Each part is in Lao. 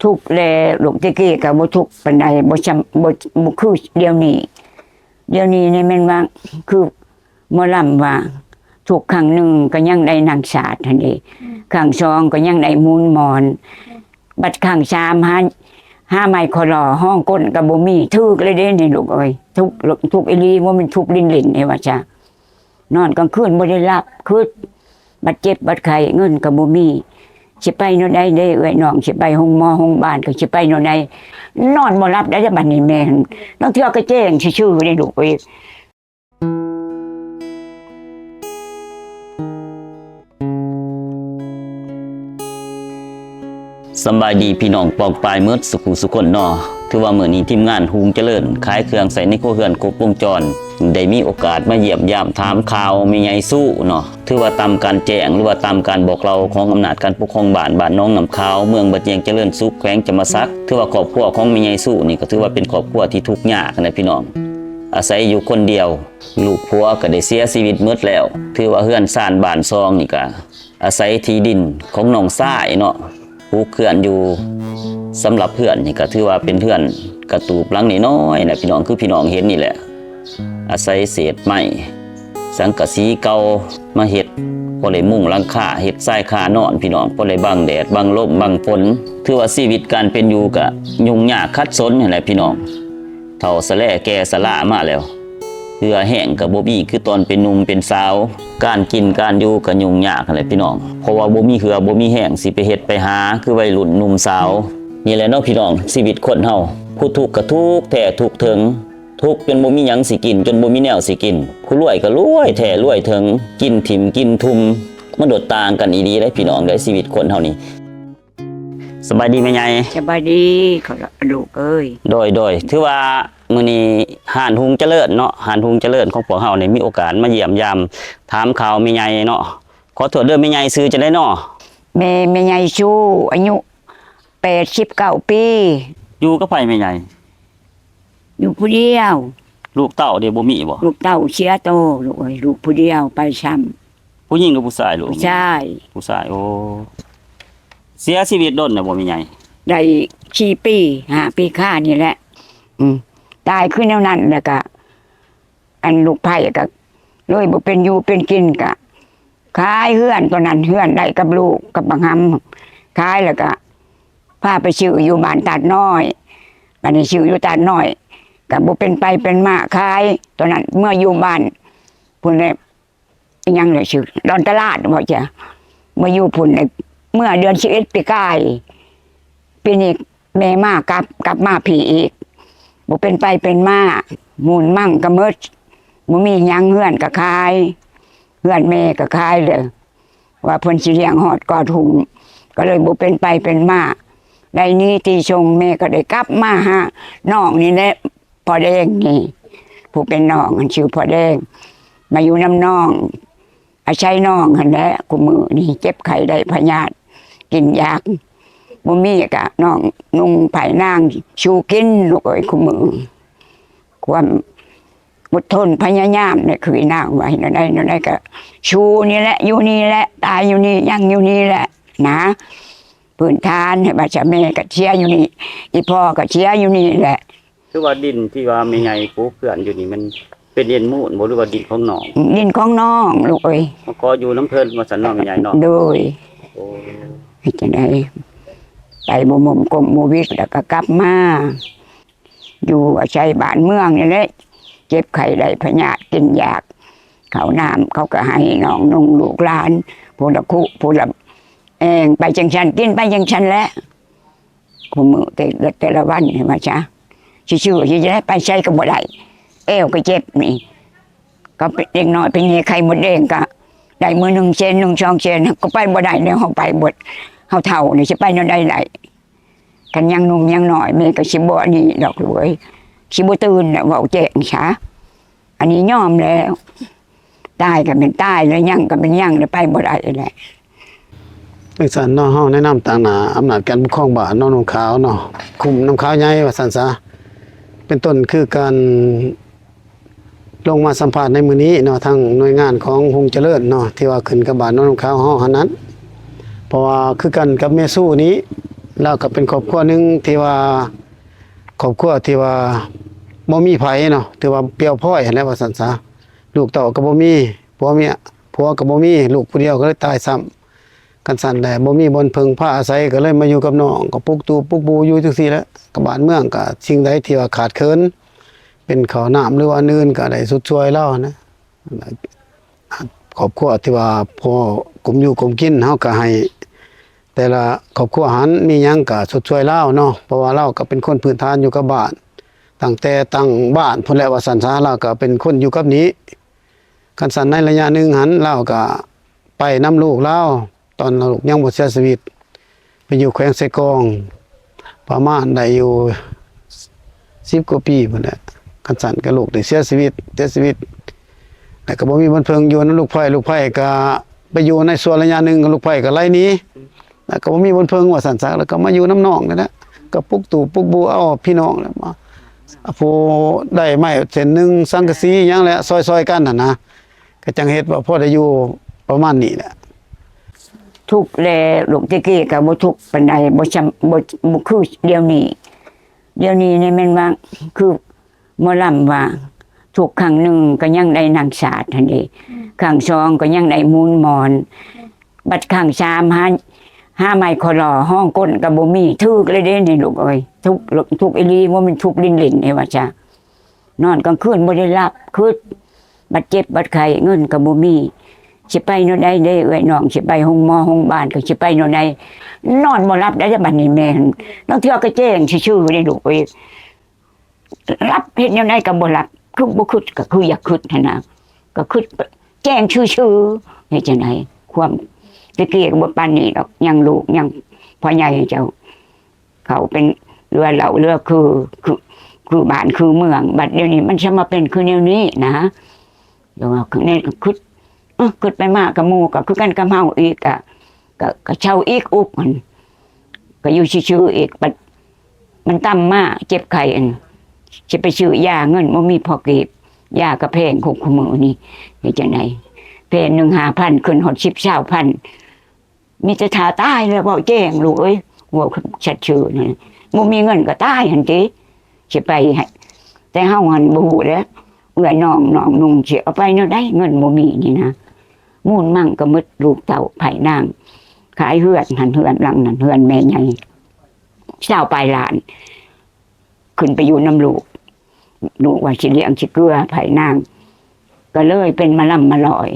ທຸກແຫຼະລູກ, ແຕ່ກີ້ກໍບໍ່ທຸກປານໃດ, ບໍ່ຊ່ຳ ບໍ່ ບໍ່ຄືດຽວນີ້. ດຽວນີ້ນີ້ແມ່ນວ່າ ຄືໝໍລຳວ່າ ທຸກຄັ້ງໜຶ່ງກໍຍັງໄດ້ນັ່ງສາດຫັ້ນເດ, ອືມ ຄັ້ງສອງກໍຍັງໄດ້ໝູນໝອນ, ອືມ ບັດຄັ້ງສາມຫາ ຫາໄມ້ຄໍລໍຮອງກົ້ນກໍບໍ່ມີ. ຖືກແລ້ວເດ້ນີ້ລູກເອີຍ, ທຸກ ທຸກອີ່ຫຼີ, ບໍ່ແມ່ນທຸກຫຼິ້ນໆເດ້ວ່າຊະ. ນອນກາງຄືນບໍ່ໄດ້ຫຼັບ, ຄຶດ, ບັດເຈັບບັດໄຂ້ ເງິນກໍບໍ່ມີ, ຊິໄປແນວໃດເດ້ເອື້ອຍນ້ອງ, ຊິໄປໂຮງໝໍໂຮງບານກໍຊິໄປແນວໃດ? ນອນບໍ່ຫຼັບໄດ້ເດ້ບັດນີ້ແມ່, ລາງເທື່ອກໍແຈ້ງຊື່ໆເດ້ລູກເອີຍ. ສຳບາຍດີພີ່ນ້ອງປ້ອງປາຍໝົດສຸຂູສຸຄົນເນາະ. ຖືວ່າມື້ນີ້ທີມງານຮຸ່ງຈະເລີນ ຂາຍເຄື່ອງໃຊ້ໃນຄົວເຮືອນຄົບວົງຈອນ ໄດ້ມີໂອກາດມາຢ້ຽມຢາມຖາມຂ່າວແມ່ໃຫຍ່ຊູເນາະ. ຖືວ່າຕາມການແຈ້ງ ຫຼືວ່າຕາມການບອກເລົ່າຂອງອຳນາດການປົກຄອງບ້ານ ບ້ານໜອງນ້ຳຂາວ ເມືອງບາດແຍງຈະເລີນສຸກ ແຂວງຈຳປາສັກ. ຖືວ່າຄອບຄົວຂອງແມ່ໃຫຍ່ຊູນີ້ກໍຖືວ່າເປັນຄອບຄົວທີ່ທຸກຍາກນະພີ່ນ້ອງ, ອາໄສຢູ່ຄົນດຽວ. ລູກຜົວກໍໄດ້ເສຍຊີວິດໝົດແລ້ວ. ຖືວ່າເຮືອນຊານບ້ານຊ່ອງນີ້ກໍອາໄສທີ່ດິນຂອງນ້ອງຊາຍເນາະ ປູກເຮືອນຢູ່. ສຳລັບເຮືອນນີ້ກໍຖືວ່າເປັນເຮືອນກະຕູບຫຼັງນ້ອຍໆນະພີ່ນ້ອງ, ຄືພີ່ນ້ອງເຫັນນີ້ແຫຼະ. ອາໄສເສດໄມ້ສັງກະສີເກົ່າມາເຮັດ, ພໍໄດ້ມຸງຫຼັງຄາ, ເຮັດຊາຍຄານອນພີ່ນ້ອງ, ພໍໄດ້ບັງແດດ ບັງລົມ ບັງຝົນ. ຖືວ່າຊີວິດການເປັນຢູ່ກໍຫຍຸ້ງຍາກຂັດສົນຫັ້ນແຫຼະພີ່ນ້ອງ. ເຖົ້າຊະແລແກ່ຊະລາມາແລ້ວ, ເຫື່ອແຮງກໍບໍ່ມີຄືຕອນເປັນໜຸ່ມເປັນສາວ. ການກິນການຢູ່ກໍຫຍຸ້ງຍາກຫັ້ນແຫຼະພີ່ນ້ອງ, ເພາະວ່າບໍ່ມີເຫື່ອບໍ່ມີແຮງຊິໄປເຮັດໄປຫາຄືໄວລຸ້ນໜຸ່ມສາວ. ນີ້ແຫຼະເນາະພີ່ນ້ອງ, ຊີວິດຄົນເຮົາ ຜູ້ທຸກກໍທຸກແທ້ທຸກເຖິງ, ທຸກຈົນບໍ່ມີຫຍັງຊິກິນ, ຈົນບໍ່ມີແນວຊິກິນ. ຜູ້ລວຍກໍລວຍແທ້ລວຍເຖິງ, ກິນຖິ້ມກິນທຸ່ມ. ມັນໂດດຕ່າງກັນອີ່ຫຼີເດ້ພີ່ນ້ອງເດ້, ຊີວິດຄົນເຮົານີ້. ສະບາຍດີແມ່ໃຫຍ່. ສະບາຍດີລູກເອີຍ. ໂດຍ ໂດຍ ຖືວ່າມື້ນີ້ຮ້ານຮຸ່ງຈະເລີນເນາະ, ຮ້ານຮຸ່ງຈະເລີນຂອງພວກເຮົານີ້ມີໂອກາດມາຢ້ຽມຢາມຖາມຂ່າວແມ່ໃຫຍ່ເນາະ. ຂໍໂທດເດີແມ່ໃຫຍ່, ຊື່ຈັ່ງໃດເນາະ? ແມ່ ແມ່ໃຫຍ່ຊູ ອາຍຸແປດສິບເກົ້າປີ. ຢູ່ກັບໃຜແມ່ໃຫຍ່? ຢູ່ຜູ້ດຽວ. ລູກເຕົ້າເດ ບໍ່ມີບໍ່? ລູກເຕົ້າເສຍໂຕລູກເອີຍ, ລູກຜູ້ດຽວໄປຊ້ຳ. ຜູ້ຍິງຫຼືຜູ້ຊາຍລູກ? ຜູ້ຊາຍ. ຜູ້ຊາຍ. ໂອ້ ເສຍຊີວິດດົນແລ້ວບໍ່ແມ່ໃຫຍ່? ໄດ້ສີ່ປີ ຫ້າປີຄານີ້ແຫຼະ. ອືມ ຕາຍຄືແນວນັ້ນ. ແລ້ວກະ ອັນລູກໃພ້ກໍເລີຍບໍ່ເປັນຢູ່ເປັນກິນ, ກໍຂາຍເຮືອນຕອນນັ້ນ, ເຮືອນໄດ້ກັບລູກກັບບັກຫຳ, ຂາຍແລ້ວກໍພາໄປຊື້ຢູ່ບ້ານຕາດນ້ອຍ. ບາດນີ້ຊື້ຢູ່ຕາດນ້ອຍກໍບໍ່ເປັນໄປເປັນມາ, ຂາຍຕອນນັ້ນເມືອຢູ່ບ້ານພຸ້ນແຫຼະ. ອີຫຍັງລະຊື່ ດອນຕະຫຼາດບໍ່ຈະ ມາຢູ່ພຸ້ນ ເມື່ອເດືອນສິບເອັດປີກາຍ. ປີນີ້ແມ່ມາກັບ ກັບມາພີ້ອີກ, ບໍ່ເປັນໄປເປັນມາ, ມູນມັງກໍໝົດ, ບໍ່ມີຫຍັງ, ເຮືອນກໍຂາຍ, ເຮືອນແມ່ກໍຂາຍແລ້ວ ວ່າເພິ່ນຊິລ້ຽງຮອດກອດຮຸ່ງ, ກໍເລີຍບໍ່ເປັນໄປເປັນມາ. ໄດ້ໜີຕີຊົງ, ແມ່ກໍໄດ້ກັບມາຫານ້ອງນີ້ແຫຼະ. ພໍ່ແດງນີ້ ຜູ້ເປັນນ້ອງຫັ້ນຊື່ພໍ່ແດງ, ມາຢູ່ນຳນ້ອງ, ອາໄສນ້ອງຫັ້ນແຫຼະ. ຄູ່ມື້ນີ້ເຈັບໄຂ້ໄດ້ພະຍາດ, ກິນຢາກບໍ່ມີ, ກະນ້ອງນຸ່ງໃຫ້ນາງຊູກິນ ລູກເອີຍ. ຄູ່ມື້ຄວາມອົດທົນພະຍາຍາມນີ້ ຄືນາງວ່າແນວໃດແນວໃດກະສູ້ນີ້ແຫຼະ, ຢູ່ນີ້ແຫຼະ, ຕາຍຢູ່ນີ້, ຍັງຢູ່ນີ້ແຫຼະນະ. ພື້ນຖານໃຫ້ວ່າຊະ ແມ່ກໍເສຍຢູ່ນີ້, ອີ່ພໍ່ກໍເສຍຢູ່ນີ້ແຫຼະ. ຄືວ່າດິນທີ່ວ່າແມ່ໃຫຍ່ປູກເຮືອນຢູ່ນີ້ ມັນເປັນດິນມູນບໍ່ ຫຼືວ່າດິນຂອງນ້ອງ? ດິນຂອງນ້ອງ ລູກເອີຍ. ມາຂໍຢູ່ນຳເພິ່ນວ່າຊັ້ນເນາະ ແມ່ໃຫຍ່ເນາະ. ໂດຍ. ໂອ້ ເຮັດຈັ່ງໃດ ໄປບໍ່ໝົມກົມບໍ່ວິດ ແລ້ວກໍກັບມາຢູ່ອາໄສບ້ານເມືອງນີ້ແຫຼະ. ເຈັບໄຂ້ໄດ້ພະຍາດ ກິນຢາກ ເຂົ້ານ້ຳເຂົາກໍໃຫ້, ນ້ອງນຸ່ງລູກຫຼານ ຜູ້ລະຄຸຜູ້ລະແອງ ໄປຈັ່ງຊັ້ນ ກິນໄປຈັ່ງຊັ້ນແຫຼະ. ຄູ່ມື້ແຕ່ ແຕ່ລະວັນນີ້ວ່າຊະ ຊິຊື້ຊິໄດ້ໄປໃສກໍບໍ່ໄດ້, ແອວກໍເຈັບນີ້. ກໍເປັນເດັກນ້ອຍເປັນແຍ່ໄຂ່ມົດແດງ ກໍໄດ້ມື້ໜຶ່ງແສນໜຶ່ງ ສອງແສນ ກໍໄປບໍ່ໄດ້ແລ້ວ. ເຮົາໄປເບິດ ເຮົາເຖົ້ານີ້ ຊິໄປແນວໃດໄດ້? ຄັນຍັງໜຸ່ມຍັງນ້ອຍ ແມ່ກໍຊິບໍ່ອັນນີ້ດອກລູກເອີຍ, ຊິບໍ່ຕື່ນແຫຼະ ເວົ້າແຈ້ງຊະ. ອັນນີ້ຍອມແລ້ວ ຕາຍກໍແມ່ນຕາຍແລ້ວ ຍັງກໍແມ່ນຍັງແລ້ວ ໄປບໍ່ໄດ້ແຫຼະ. ຈັ່ງຊັ້ນເນາະ ເຮົາໃນນາມຕາງໜ້າອຳນາດການປົກຄອງບ້ານໜອງນົງຂາວເນາະ ຄຸ້ມໜອງຂາວໃຫຍ່ວ່າຊັ້ນຊະ ເປັນຕົ້ນຄືການລົງມາສຳພາດໃນມື້ນີ້ເນາະ ທາງໜ່ວຍງານຂອງຮຸ່ງຈະເລີນເນາະ ທີ່ວ່າຂຶ້ນກັບບ້ານໜອງນົງຂາວເຮົາຫັ້ນນັ້ນ. ເພາະວ່າຄືກັນກັບແມ່ຊູນີ້ ລາວກໍເປັນຄອບຄົວໜຶ່ງທີ່ວ່າ ຄອບຄົວທີ່ວ່າບໍ່ມີໃຜເນາະ ຖືວ່າປ່ຽວພ້ອຍຫັ້ນແຫຼະວ່າຊັ້ນຊະ. ລູກເຕົ້າກໍບໍ່ມີ ຜົວເມຍ ຜົວກໍບໍ່ມີ ລູກຜູ້ດຽວກໍເລີຍຕາຍຊ້ຳ. ຄັນຊັ້ນແຫຼະ ບໍ່ມີບ່ອນເພິ່ງພາອາໄສ ກໍເລີຍມາຢູ່ກັບນ້ອງ ກໍປຸກຕູບປຸກບູຢູ່ຈັ່ງຊີ້ແຫຼະ. ກັບບ້ານເມືອງກໍສິ່ງໃດທີ່ວ່າຂາດເຂີນ ເປັນເຂົ້ານ້ຳ ຫຼືວ່າອັນອື່ນ ກໍໄດ້ຊົດຊ່ວຍລາວນະ. ຄອບຄົວທີ່ວ່າພໍກຸມຢູ່ກຸມກິນ ເຮົາກໍໃຫ້ແຕ່ລະຄອບຄົວຫັ້ນ ມີຫຍັງກໍຊົດຊ່ວຍລາວເນາະ ເພາະວ່າລາວກໍເປັນຄົນພື້ນຖານຢູ່ກັບບ້ານ ຕັ້ງແຕ່ຕັ້ງບ້ານພຸ້ນແຫຼະວ່າຊັ້ນຊະ. ລາວກໍເປັນຄົນຢູ່ກັບນີ້. ຄັນຊັ້ນໃນໄລຍະໜຶ່ງຫັ້ນ ລາວກໍໄປນຳລູກລາວ ຕອນລູກຍັງບໍ່ເສຍຊີວິດ ໄປຢູ່ແຂວງເຊກອງ ປະມານໄດ້ຢູ່ສິບກວ່າປີພຸ້ນແຫຼະ. ຄັນຊັ້ນກໍລູກໄດ້ເສຍຊີວິດ ເສຍຊີວິດ ແລ້ວກໍບໍ່ມີບ່ອນເພິ່ງຢູ່ນຳລູກໃພ້. ລູກໃພ້ກໍໄປຢູ່ໃນຊົ່ວໄລຍະໜຶ່ງ ລູກໃພ້ກໍໄລ່ໜີ ແລ້ວກໍບໍ່ມີບ່ອນເພິ່ງວ່າຊັ້ນຊະ ແລ້ວກໍມາຢູ່ນຳນ້ອງນີ້ແຫຼະ. ກໍປຸກຕູບປຸກບູເອົາພີ່ນ້ອງແຫຼະມາ ຜູ້ໄດ້ໄມ້ເສັ້ນໜຶ່ງ ສັງກະສີຫຍັງແຫຼະ ຊ່ອຍໆກັນຫັ້ນນະ. ກໍຈັ່ງເຮັດວ່າພໍໄດ້ຢູ່ປະມານນີ້ແຫຼະ. ທຸກແຫຼະ ລູກແຕ່ກີ້ກໍບໍ່ທຸກປານໃດ ບໍ່ຊ່ຳ ບໍ່ ບໍ່ຄືດຽວນີ້. ດຽວນີ້ນີ້ແມ່ນວ່າຄືໝໍລຳວ່າ ທຸກຄັ້ງໜຶ່ງກໍຍັງໄດ້ນັ່ງສາດຫັ້ນເດ ຄັ້ງສອງກໍຍັງໄດ້ໝູນໝອນ ບັດຄັ້ງສາມຫາ ຫາໄມ້ຄໍຫຼໍ້ຮອງກົ້ນກໍບໍ່ມີ. ຖືກເລີຍເດ້ນີ້ລູກເອີຍ ທຸກ ທຸກອີ່ຫຼີ ບໍ່ແມ່ນທຸກຫຼິ້ນໆເດ້ວ່າຊະ. ນອນກາງຄືນບໍ່ໄດ້ຫຼັບ ຄຶດ ບັດເຈັບບັດໄຂ້ ເງິນກໍບໍ່ມີ ຊິໄປແນວໃດເດ້ເອື້ອຍນ້ອງ ຊິໄປໂຮງໝໍໂຮງບານກໍຊິໄປແນວໃດ ນອນບໍ່ຫຼັບໄດ້. ບັດນີ້ແມ່ນ ລາງເທື່ອກໍແຈ້ງຊື່ໆເດ້ລູກເອີຍ ຫຼັບເຮັດແນວໃດກໍບໍ່ຫຼັບ ຄືບໍ່ຄຶດ ກໍຄືຢາກຄຶດຫັ້ນນະ ກໍຄຶດແຈ້ງຊື່ໆ. ເຮັດຈັ່ງໃດ ຄວາມ ແຕ່ກີ້ກໍບໍ່ປານນີ້ດອກ ຍັງລູກ ຍັງພໍ່ໃຫຍ່ເຈົ້າ ເຂົາເປັນເຫຼືອເຫຼົ່າເຫຼືອຄື ຄື ຄືບ້ານຄືເມືອງ. ບັດດຽວນີ້ມັນຈະມາເປັນຄືແນວນີ້ນະ ແລ້ວວ່າຄືແນວຄຶດ ເອີ ຄຶດໄປມາກັບໝູ່ກໍຄືກັນກັບເຮົາອີກ ກະ ກະ ກະເຊົາອີກ ອຸກຫັ້ນ ກະຢູ່ຊື່ໆອີກ. ບັດມັນຕ່ຳມາເຈັບໄຂ້ ອັນ ຊິໄປຊື້ຢາ ເງິນບໍ່ມີພໍກີບ ຢາກະແພງຄຸກຄູ່ມື້ນີ້ ເຮັດຈັ່ງໃດ ແຜ່ນໜຶ່ງຫ້າພັນ ຂຶ້ນຮອດສິບ ຊາວພັນ. ມີແຕ່ຖ້າຕາຍແລ້ວ ເວົ້າແຈ້ງລູກເອີຍ ເວົ້າຊັດຊື່ນະ ບໍ່ມີເງິນກໍຕາຍຫັ້ນຕິ ຊິໄປໃຫ້ ແຕ່ເຮົາຫັ້ນບໍ່ຮູ້ແຫຼະ ເອື້ອຍນ້ອງນ້ອງນຸ່ງຊິເອົາໄປແນວໃດ ເງິນບໍ່ມີນີ້ນະ. ມູນມັງກໍໝົດ ລູກເຕົ້າໃພ້ນາງ ຂາຍເຮືອນຫັ້ນເຮືອນຫຼັງນັ້ນ ເຮືອນແມ່ໃຫຍ່ ຊາວປາຍລ້ານ ຂຶ້ນໄປຢູ່ນຳລູກ ລູກວ່າຊິລ້ຽງຊິເກືອໃຫ້ນາງ ກໍເລີຍເປັນມາລຳມາລອຍ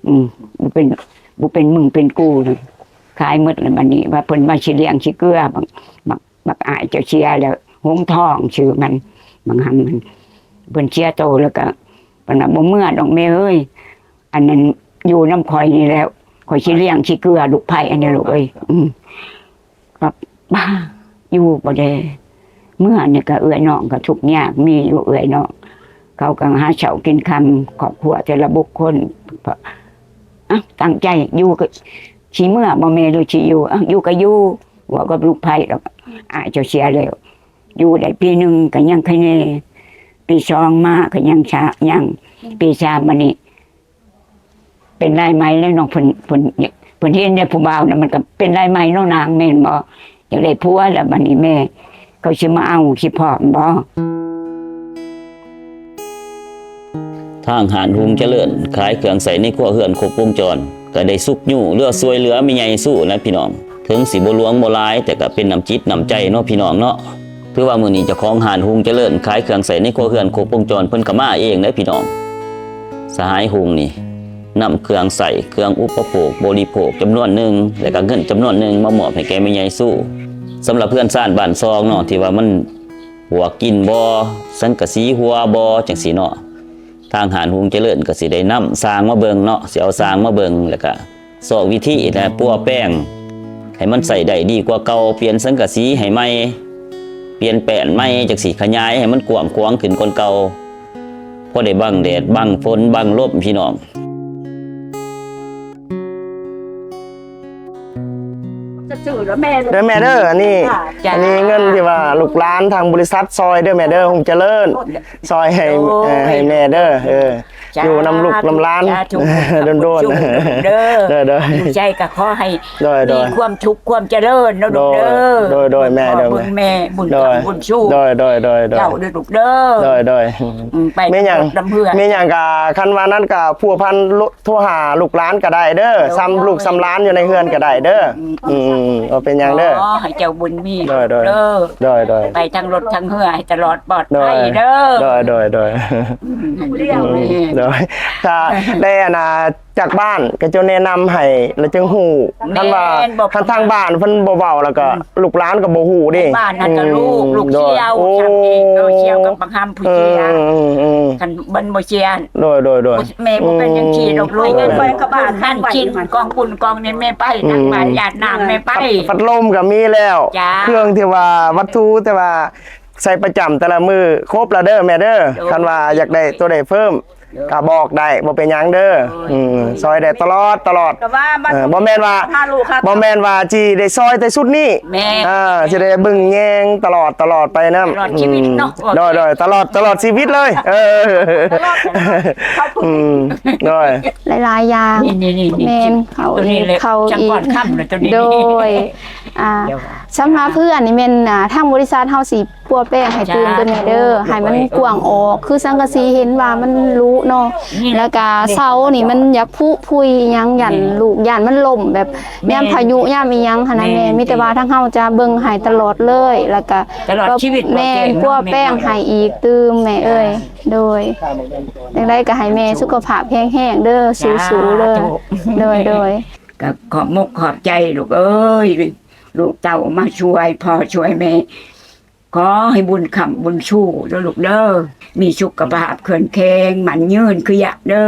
ອືມ ບໍ່ເປັນ ບໍ່ເປັນມຶງເປັນກູເລີຍ ຂາຍໝົດແລ້ວ. ບັດນີ້ວ່າເພິ່ນວ່າຊິລ້ຽງຊິເກືອ ບັກ ບັກ ບັກອ້າຍເຈົ້າເສຍແລ້ວ ຫົງທອງຊື່ມັນ ບັກຫຳມັນ ເພິ່ນເສຍໂຕແລ້ວກໍ ເພິ່ນວ່າ ບໍ່ເມືອດອກແມ່ເອີຍ ອັນນັ້ນຢູ່ນຳຂ້ອຍນີ້ແລ້ວ ຂ້ອຍຊິລ້ຽງຊິເກືອລູກໃພ້ອັນນີ້ລູກເອີຍ ອືມ ກໍບ້າ ຢູ່ບໍ່ໄດ້ ເມືອນີ້ກໍເອື້ອຍນ້ອງກໍທຸກຍາກ ມີຢູ່ເອື້ອຍນ້ອງ ເຂົາກໍຫາເຊົ້າກິນຄ່ຳ ຄອບຄົວແຕ່ລະບຸກຄົນ ເອົ້າ ຕັ້ງໃຈຢູ່ກໍ ຊິເມືອບໍ່ແມ່ ຫຼືຊິຢູ່ ເອົ້າ ຢູ່ກໍຢູ່ ເວົ້າກັບລູກໃພ້ດອກ ອ້າຍເຈົ້າເສຍແລ້ວ ຢູ່ໄດ້ປີໜຶ່ງກໍຍັງໄຄແນ່ ປີສອງມາກໍຍັງຊາ ຍັງ ປີສາມມານີ້ ເປັນລາຍໃໝ່ແລ້ວເນາະ ເພິ່ນ ເພິ່ນ ເພິ່ນເຫັນແຕ່ຜູ້ບ່າວນະ ມັນກໍເປັນລາຍໃໝ່ເນາະນາງ ແມ່ນບໍ່? ຢາກໄດ້ຜົວແລ້ວ ບັດນີ້ແມ່ເຂົາຊິມາເອົາ ຊິພ້ອມບໍ່? ທາງຮ້ານຮຸ່ງຈະເລີນ ຂາຍເຄື່ອງໃຊ້ໃນຄົວເຮືອນຄົບວົງຈອນ ກໍໄດ້ຊຸກຍູ້ ຫຼືວ່າຊ່ວຍເຫຼືອແມ່ໃຫຍ່ສູ້ແຫຼະພີ່ນ້ອງ ເຖິງຊິບໍ່ຫຼວງບໍ່ຫຼາຍ ແຕ່ກໍເປັນນ້ຳຈິດນ້ຳໃຈເນາະພີ່ນ້ອງເນາະ. ຖືວ່າມື້ນີ້ເຈົ້າຂອງຮ້ານຮຸ່ງຈະເລີນ ຂາຍເຄື່ອງໃຊ້ໃນຄົວເຮືອນຄົບວົງຈອນ ເພິ່ນກໍມາເອງເດ້ພີ່ນ້ອງ. ສະຫາຍຮຸ່ງນີ້ ນຳເຄື່ອງໃຊ້ ເຄື່ອງອຸປະໂພກບໍລິໂພກຈຳນວນໜຶ່ງ ແລະກະເງິນຈຳນວນໜຶ່ງ ມາມອບໃຫ້ແກ່ແມ່ໃຫຍ່ສູ້. ສຳລັບເຮືອນຊານບ້ານຊ່ອງເນາະ ທີ່ວ່າມັນ ປວກກິນບໍ່ ສັງກະສີຮົ່ວບໍ່ ຈັ່ງຊີ້ເນາະ ທາງຮ້ານຮຸ່ງຈະເລີນກໍຊິໄດ້ນຳຊ່າງມາເບິ່ງເນາະ ຊິເອົາຊ່າງມາເບິ່ງ ແລະກະ ຊອກວິທີ ແລະ ປົວແປງໃຫ້ມັນໃຊ້ໄດ້ດີກວ່າເກົ່າ, ປ່ຽນສັງກະສີໃຫ້ໃໝ່, ປ່ຽນແປ້ນໃໝ່ ຈັ່ງຊີ້ ຂະຫຍາຍໃຫ້ມັນກວ້າງຂວາງຂຶ້ນກວ່າເກົ່າ, ພໍໄດ້ບັງແດດ, ບັງຝົນ, ບັງລົມ ພີ່ນ້ອງ. ເດີແມ່ເດີ ອັນນີ້ ອັນນີ້ເງິນທີ່ວ່າລູກຫຼານທາງບໍລິສັດຊ່ອຍເດີແມ່ເດີ ຮຸ່ງຈະເລີນ ຊ່ອຍໃຫ້ ເອີ ໃຫ້ແມ່ເດີ ເອີ. ຢູ່ນຳລູກນຳຫຼານ ສາທຸ ບຸນຄຳ ໂດນໆ ບຸນຊູເດີ ໂດຍໆ ຢູ່ໃສກໍຂໍໃຫ້ ໂດຍໆ ມີຄວາມສຸກຄວາມຈະເລີນເນາະລູກເດີ ໂດຍໆ ໂດຍໆ ແມ່ ພໍ່ເບິ່ງແມ່ ບຸນຄຳ ໂດຍ ບຸນຊູ ໂດຍໆ ເຈົ້າເດີລູກເດີ ໂດຍໆ ອືມ ໄປ ແມ່ນຫຍັງ ນຳເຮືອ ແມ່ນຫຍັງກໍ ຄັນວ່ານັ້ນກໍພົວພັນ ໂທຫາລູກຫຼານກໍໄດ້ເດີ ໂດຍ ສ່ຳລູກສ່ຳຫຼານຢູ່ໃນເຮືອນກໍໄດ້ເດີ ອືມໆ ອືມໆ ບໍ່ເປັນຫຍັງເດີ ຂໍໃຫ້ເຈົ້າບຸນມີ ໂດຍໆ ເດີ ໂດຍໆ ໄປທາງລົດທາງເຮືອໃຫ້ຕະຫຼອດປອດໄພເດີ ໂດຍໆ ໂດຍໆ ອືມ ໃຫ້ຢູ່ດີມີແຮງ ໂດຍ ຖ້າໄດ້ອັນນ່າ ຈາກບ້ານກໍຈະແນະນຳໃຫ້ ແລ້ວຈຶ່ງຮູ້ ແມ່ນ ຄັນວ່າ ບໍ່ ຄັນທາງບ້ານເພິ່ນບໍ່ເວົ້າ ແລ້ວກໍ ອືມ ລູກຫຼານກໍບໍ່ຮູ້ເດ້ ບ້ານຫັ້ນກໍລູກ ອືມ ລູກ ໂດຍ ສ່ຽວ ໂອ້ ສ່ຳອີກ ເອີ ສ່ຽວກັບບັກຫຳຜູ້ເສຍ ອືມໆໆ ຄັນມັນບໍ່ເສຍ ໂດຍໆໆ ແມ່ບໍ່ເປັນຫຍັງຊີ້ດອກລູກ ອືມ ໄປກັບບ້ານຫັ້ນກິນກອງບຸນກອງນີ້ແມ່ໄປ ອືມ ຕັກບາດຢາດນ້ຳແມ່ໄປ ພັດ ພັດລົມກໍມີແລ້ວ ຈ້າ ເຄື່ອງທີ່ວ່າວັດຖຸທີ່ວ່າໃຊ້ປະຈຳແຕ່ລະມື້ຄົບລະເດີແມ່ເດີ ໂດຍ ຄັນວ່າຢາກໄດ້ຕົວໃດເພີ່ມ ກໍບອກໄດ້ ບໍ່ເປັນຫຍັງເດີ ໂດຍ ອືມ ຊ່ອຍໄດ້ຕະຫຼອດ ຕະຫຼອດ ກໍວ່າມາ ເອີ ບໍ່ແມ່ນວ່າ ພາລູກ ບໍ່ແມ່ນວ່າຊິໄດ້ຊ່ອຍແຕ່ຊຸດນີ້ ແມ່ນ ເອີ ຊິໄດ້ເບິ່ງແຍງຕະຫຼອດ ຕະຫຼອດໄປນຳ ຕະຫຼອດຊີວິດເນາະ ອືມ ໂດຍໆ ຕະຫຼອດ ຕະຫຼອດຊີວິດເລີຍ ເອີ ຕະຫຼອດ ອືມ ໂດຍ ຫຼາຍໆຢ່າງ ນີ້ໆໆ ແມ່ນ ເຂົາອີກ ເຂົາອີກ ຈັກກ່ອນຄ່ຳແລ້ວໂຕນີ້ ໂດຍ ອ່າ ສຳລັບເຮືອນນີ້ແມ່ນ ອ່າ ທາງບໍລິສັດເຮົາຊິປົວແປງໃຫ້ຕື່ມ ຈ້າ ຕົວນີ້ເດີ ໂດຍ ໃຫ້ມັນກວ້າງອອກ ຄືສັງກະສີເຫັນວ່າມັນຫຼຸເນາະ ນີ້ ແລ້ວກະເສົານີ້ມັນຢາກຜຸຜຸຍອີ່ຫຍັງ ຢ້ານ ແມ່ນ ລູກ ຢ້ານມັນລົ້ມ ແບບ ແມ່ນ ຍາມພາຍຸຍາມອີ່ຫຍັງຫັ້ນນະແມ່ ແມ່ນ ມີແຕ່ວ່າທາງເຮົາຈະເບິ່ງໃຫ້ຕະຫຼອດເລີຍ ແລ້ວກະ ຕະຫຼອດຊີວິດ ແມ່ນ ບໍ່ແຈ້ງເນາະ ປົວແປງໃຫ້ອີກຕື່ມແມ່ເອີຍ ໂດຍ ຈັ່ງໃດກໍໃຫ້ແມ່ສຸຂະພາບແຂງແຮງເດີ ສູ້ໆເດີ ສາທຸ ໂດຍໆ ກໍຂອບມົກຂອບໃຈລູກເອີຍ ລູກເຕົ້າມາຊ່ວຍພໍ່ຊ່ວຍແມ່ ຂໍໃຫ້ບຸນຄ້ຳບຸນຊູເດີລູກເດີ ມີສຸຂະພາບເຂັ້ມແຂງໝັ້ນຍືນຄືຢາກເດີ.